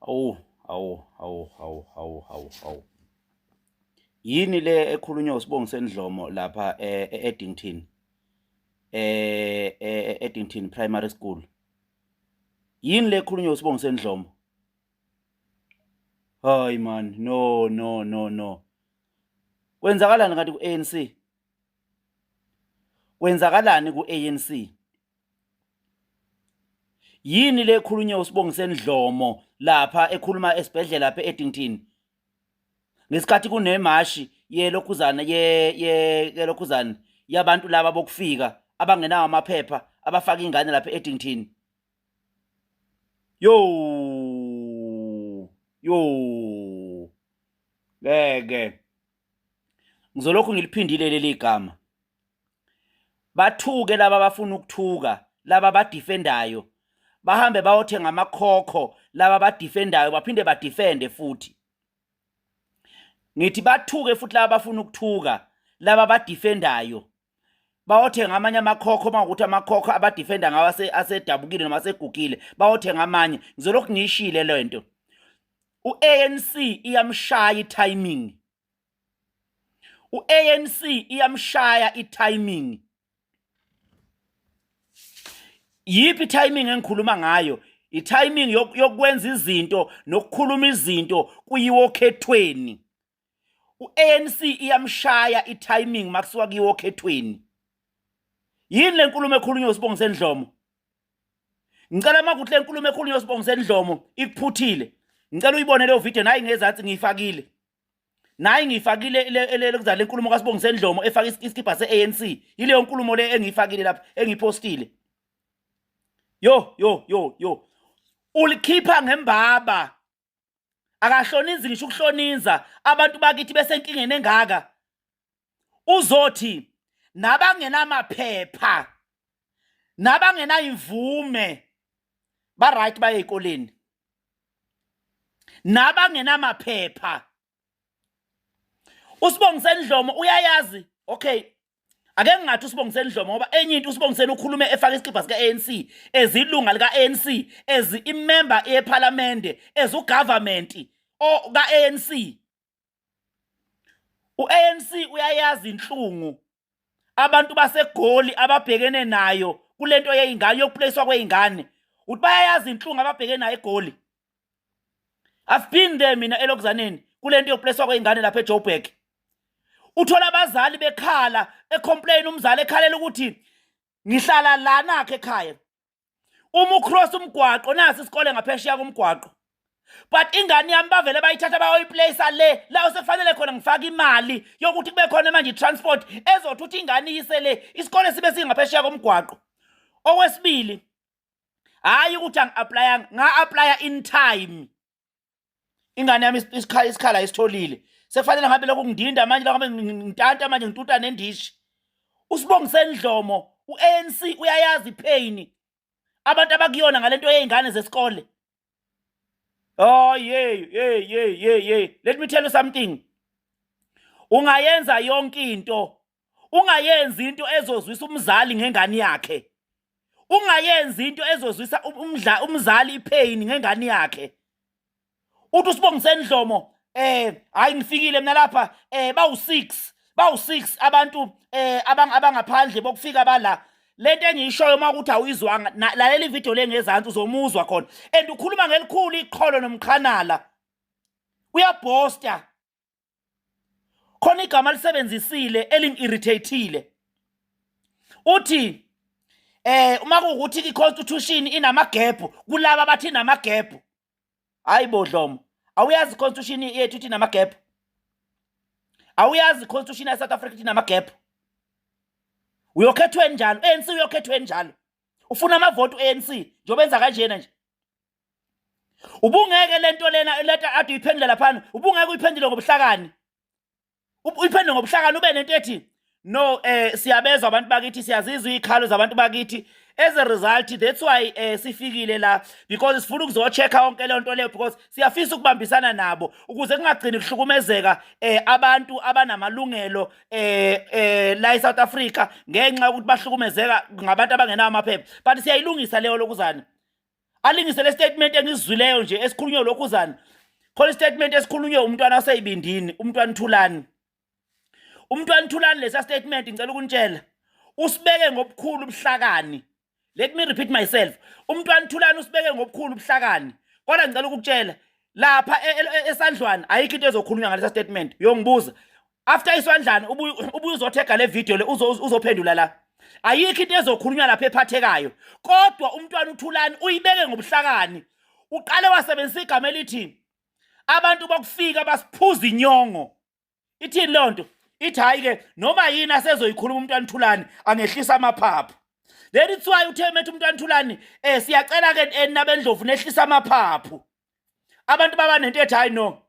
Awu, awu, awu, awu, awu, awu, awu. Yini le ekhulunywa uSibongiseni Dlomo lapha e-Eddington? E-Eddington Primary School. Yini le ekhulunywa uSibongiseni Dlomo? Hayi man, no no no no. Kwenzakalani kanti ku-ANC? Kwenzakalani ku-ANC? Yini le ekhulunywe uSibongiseni Dlomo lapha ekhuluma esibhedlela lapha e-Eddington? Ngesikhathi kunemashi yelokhuzana ye ye yelokhuzana yabantu laba bokufika abangenawo amaphepha abafaka ingane lapha e-Eddington. Yo yo ngeke ngizolokhu ngiliphindile leli gama. Bathuke laba abafuna ukuthuka, laba abadefendayo. Bahambe bayothenga amakhokho laba abadefendayo baphinde badefende futhi. Ngithi bathuke futhi laba abafuna ukuthuka, laba abadefendayo. Bayothenga amanye amakhokho uma ukuthi amakhokho abadefenda ngawo asedabukile noma asegugile, bayothenga amanye. Ngizolokhu ngiyishile le nto. U-ANC iyamshaya i-timing. U-ANC iyamshaya i-timing. Yiphi i-timing engikhuluma ngayo? I-timing yokwenza izinto nokukhuluma izinto kuyiwo okhethweni. U-ANC iyamshaya i-timing makusuka kuyiwo okhethweni. Yini le nkulumo ekhulunywa uSibongiseni Dlomo? Ngicela makuthi le nkulumo ekhulunywa uSibongiseni Dlomo ikuphuthile. Ngicela uyibone leyo video nayi ngezansi ngiyifakile. Nayi ngiyifakile le le nkulumo kaSibongiseni Dlomo efaka isikibha se-ANC. Yileyo nkulumo le engiyifakile lapha engiyipostile. Yo yo yo yo. Ulikhipha ngembaba. Akahlonizi ngisho ukuhloniza abantu bakithi besenkingeni engaka. Uzothi nabangenamaphepha nabangenayimvume ba right baye ezikoleni. Nabangenamaphepha uSibongiseni Dlomo uyayazi okay ake ngingathi uSibongiseni Dlomo ngoba enye into uSibongiseni ukhulume efaka isikibha sika-ANC ezilunga lika-ANC as imember yephalamende as ugovernment o ka-ANC. U-ANC uyayazi inhlungu abantu baseGoli ababhekene nayo kulento yey'ngane yokupleyiswa kwey'ngane uthi bayayazi inhlungu ababhekene nayo eGoli. I've been there mina elokuzaneni kulento yokupleyiswa kwey'ngane lapha eJoburg. Uthola abazali bekhala ecomplain umzali ekhalela ukuthi ngihlala la nakhe ekhaya. Uma ucross umgwaqo nasi isikole ngaphesheya komgwaqo. But ingane yami bavele bayithatha bayoyiplacea le la sekufanele khona ngifake imali yokuthi kube khona manje i-transport ezothutha ingane iyise le isikole sibe singaphesheya komgwaqo. Okwesibili, hhayi ukuthi angi-applyanga, nga-applya in time. Ingane yami isikhala isitholile. Sekufanele ngabe lokhu ngidinda manje la ngabe ngintanta manje ngituta nendishi. USibongiseni Dlomo, u-ANC uyayazi ipain abantu abakuyona ngalento yey'ngane zesikole. Oh yeah yeah yeah yeah yeah. Let me tell you something. Ungayenza yonke into. Ungayenzi into ezozwisa umzali ngengane yakhe. Ungayenzi into ezozwisa umzali ipain ngengane yakhe. Uthi uSibongiseni Dlomo hayi ngifikile mina lapha bawu6 bawu6 abantu abangaphandle bokufika bala. Lento engiyishoyo uma ukuthi awuyizwanga lalela ivideo le ngezansi uzomuzwa khona. And ukhuluma ngelikhulu iqholo nomqhanala. Uyabosta. Khona igama alisebenzisile elingi-irritateile. Uthi uma kuwukuthi i-constitution inamagebhu kulaba abathi inamagebhu. Hayi bo Dlomo, awuyazi i-constitution yethu ithi inamagebhu? Awuyazi i-constitution ya-South Africa ithi inamagebhu? Uyokhethweni njalo, ANC uyokhethweni njalo. Ufuna amavoti u-ANC njengoba enza kanjena nje. Ubungeke lento lena leta ade uyiphendule laphana, ubungeke uyiphendule ngobuhlakani. Uyiphendule ngobuhlakani ube nento ethi no siyabezwa abantu bakithi, siyazizwa izikhalo zabantu bakithi. As a result that's why sifikile la because sifuna ukuzochecka yonke le nto leyo because siyafisa ukubambisana nabo ukuze kungagcini kuhlukumezeka abantu abanamalungelo la eSouth Africa ngenxa yokuthi bahlukumezeka ngabantu abangenawo amaphepha. But siyayilungisa leyo lokuzana. Alingise le statement engisizwileyo nje esikhulunywe lokhuzana. Khona istatement esikhulunywe umntwana waseyibindini, umntwana Thulani. Umntwana Thulani lesa statement ngicela ukunitshela. Usibeke ngobukhulu ubuhlakani. Let me repeat myself. Umntwana Thulani usibeke ngobukhulu ubuhlakani. Kodwa ngicela ukukutshela lapha esandlwana ayikho into ezokhulunywa ngalesa statement. Uyongibuza. After isandlana ubuye uzothega le video le uzophendula la. Ayikho into ezokhulunywa lapha ephathekayo. Kodwa umntwana uThulani uyibeke ngobuhlakani. Uqale wasebenzisa igama elithi abantu bokufika basiphuza inyongo. Ithini leyo nto? Ithi hhayi ke noma yini asezoyikhuluma umntwana Thulani angehlisa amaphaphu. Then it's why uthe methu umntwana Thulani siyacela ke nabendlovu nehlisa amaphaphu. Abantu baba nento ethi hayi no.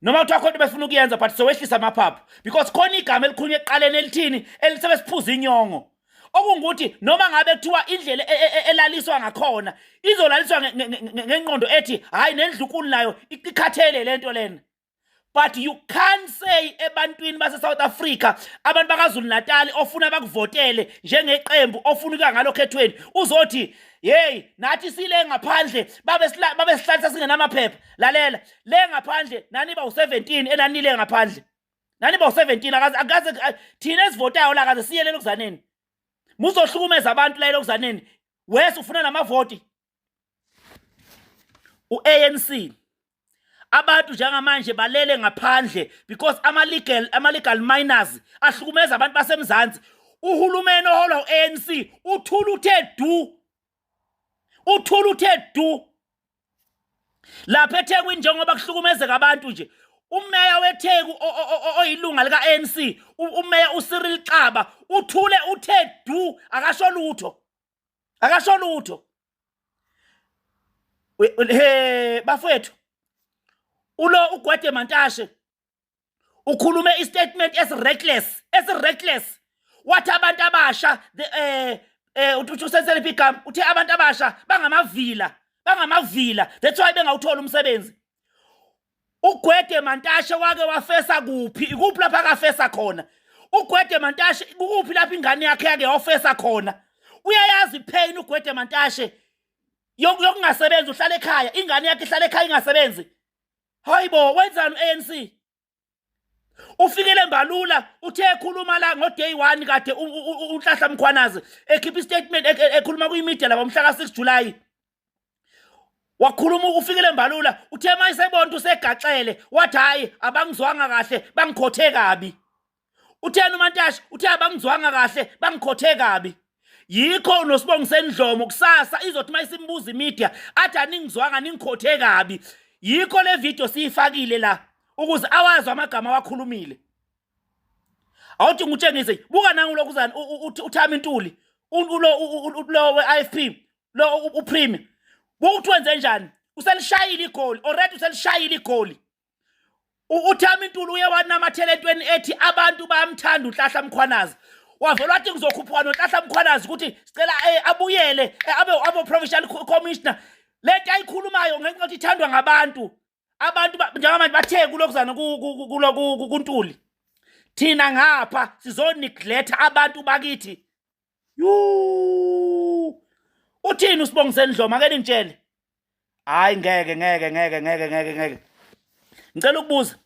Noma kuthiwa khona befuna ukuyenza but sowehlisa amaphaphu because khona igama elikhulunywa ekuqaleni elithini elisebesiphuza inyongo. Okungukuthi noma ngabe kuthiwa indlela elaliswa ngakhona izolaliswa ngengqondo ethi hayi nendlukulu nayo ikhathele lento lena. But you can't say ebantwini base South Africa abantu bakaZulu Natal ofuna bakuvotele njengeqembu ofuna ukuya ngalo khethweni uzothi hey nathi sile ngaphandle babe babe sihlalisa singenamaphepha. Lalela le ngaphandle nani ba u17 enanile ngaphandle nani ba u17 akaze akaze thina esivotayo la kaze siyele lokuzaneni muzohlukumeza abantu la elokuzaneni wese ufuna namavoti uANC. Abantu njengamanje balele ngaphandle because ama legal miners ahlukumeza abantu basemzansi. Uhulumeni oholwa uANC uthula uthe du, uthula uthe du lapha eThekwini njengoba kuhlukumezeka abantu nje. Umeya weTheku oyilunga lika-ANC, umeya uCyril Xaba, uthule uthe du, akasho lutho, akasho lutho. He bafowethu, ulo uGwede Mantashe ukhulume istatement esi reckless, esi reckless. Wathi abantu abasha uthi usenseliphi igama, uthe abantu abasha bangamavila, bangamavila, that's why bengawuthola umsebenzi. uGwede Mantashe wake wafesa kuphi? Ikuphi lapha akafesa khona uGwede Mantashe? Kukuphi lapha ingane yakhe yake wafesa khona? Uyayazi ipain uGwede Mantashe yokungasebenzi, uhlala ekhaya, ingane yakhe ihlala ekhaya ingasebenzi. Hayibo, wenzani uANC? Ufikile Mbalula uthe ekhuluma la ngo day 1 kade uNhlahla Mkhwanazi ekhipha istatement ekhuluma kuyimedia lapha mhla ka 6 July, wakhuluma ufikile Mbalula uthe mayisebona usegaxele wathi hayi abangizwanga kahle bangikhothe kabi. Uthena uMantashe uthe abangizwanga kahle bangikhothe kabi. Yikho noSibongiseni Dlomo kusasa izothi mayisimbuza imedia athi aningizwanga ningikhothe kabi. Yikho le video siyifakile la ukuze awazi amagama awakhulumile. Awuthi ngutshengise, buka nangu lokuzana uThami Ntuli ulo we-IFP lo uPremier, buka wenze njani, uselishayile igoli already, uselishayile igoli. uThami Ntuli uye wanamathela entweni ethi abantu bayamthanda uNhlahla Mkhwanazi, wavela wathi ngizokhuphuka noNhlahla Mkhwanazi ukuthi sicela abuyele abe provincial commissioner. Lento ayikhulumayo ngenxa yokuthi ithandwa ngabantu, abantu njengamanje bathe kulokuzana kuNtuli thina ngapha sizoneglect abantu bakithi. Yu, uthini uSibongiseni Dlomo? Ake ningitshele. Hayi ngeke ngeke ngeke ngeke ngeke ngeke. Ngicela ukubuza,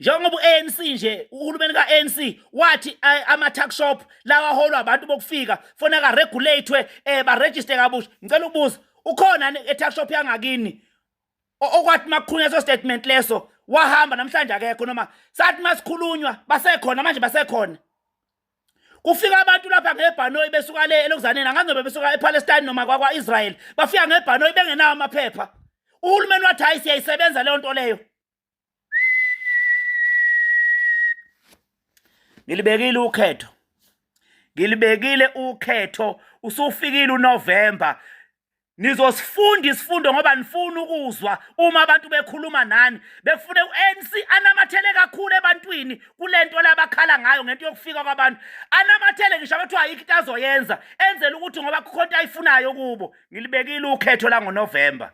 njengoba u-ANC nje, uhulumeni ka-ANC wathi ama-tuck shop lawa aholwa abantu bokufika foneka regulate baregister kabusha, ngicela ukubuza, ukhona e-tuck shop yangakini okwathi makukhulunywa leso statement leso wahamba, namhlanje akekho? Noma sathi masikhulunywa basekhona, manje basekhona? Kufika abantu lapha ngebhanoyi besuka le elokuzaneni, angazi noma besuka ePalestine noma kwakwa-Israel, bafika ngebhanoyi bengenawo amaphepha. Uhulumeni wathi hayi siyayisebenza leyo nto leyo. Ngilibekile ukhetho, ngilibekile ukhetho, usufikile uNovember. Nizosifunda isifundo ngoba nifuna ukuzwa uma abantu bekhuluma nani. Bekufune u-ANC anamathele kakhulu ebantwini kulento labakhala ngayo ngento yokufika kwabantu, anamathele ngisho abathiwa ayikho into azoyenza, enzele ukuthi ngoba kukhona into ayifunayo kubo. Ngilibekile ukhetho la ngoNovember.